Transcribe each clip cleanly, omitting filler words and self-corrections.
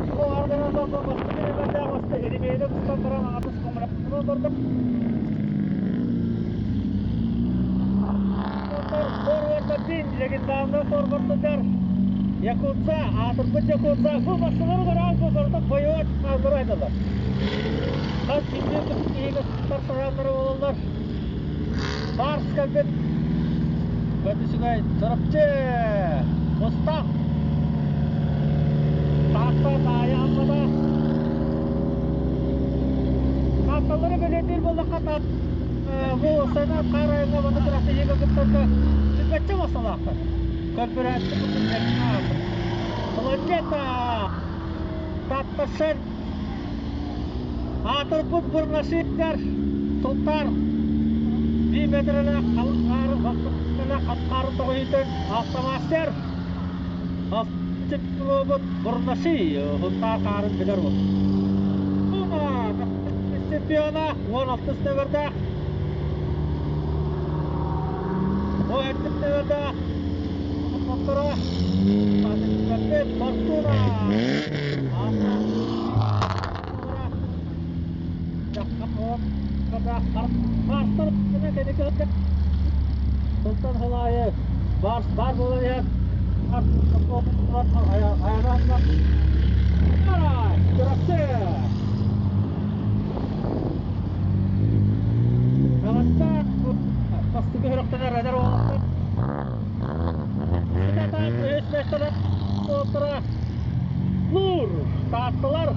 Бу аргынан бастакы нөмэрдээх баста иримиэни быстан баран аҥардас коммунарынан барда. Форвард один, легендарный форвард сылдьар. Якутса, аатырбыт Якутса. Бу массыналары көрөҕүн бу барыта боевой хааллары айдалар. Хас биирдии киһигэ шараннары буолаллар. Барс кэлбит. Көтүсүгэй Чурапчы Мустаах Таатта Таайа Аммата Таатталары бэлиэтиир буоллахха бу Сана Хаарайга манна күрэхтэһиигэ кыттарга сүппэччэ массалаахтар. Көрбүрээччи Планета Таатташен Аатырбыт бурнашиктар Султар биир метрэлээх халыҥ хаары хаары тоҕуйутун автомастер робот Бурнаши Сунтаар хаарын билэр уол. Чемпиона 16 нөмердээх 17 нөмердээх Фортуна Сылтан сыл аайы баар баар буолан иһэр Чурапчы! Таҕыстаах бастакы сүрэхтэнэр эдэр уолаттар Үһүс миэстэлэр уолаттара Нур Таатталар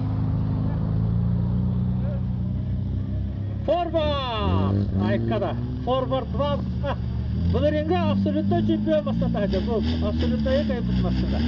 Форвард Айкада Форвард 2 Былырыыҥҥы абсолютно чемпион бастатаһа бу абсолютно кайбыт массыына.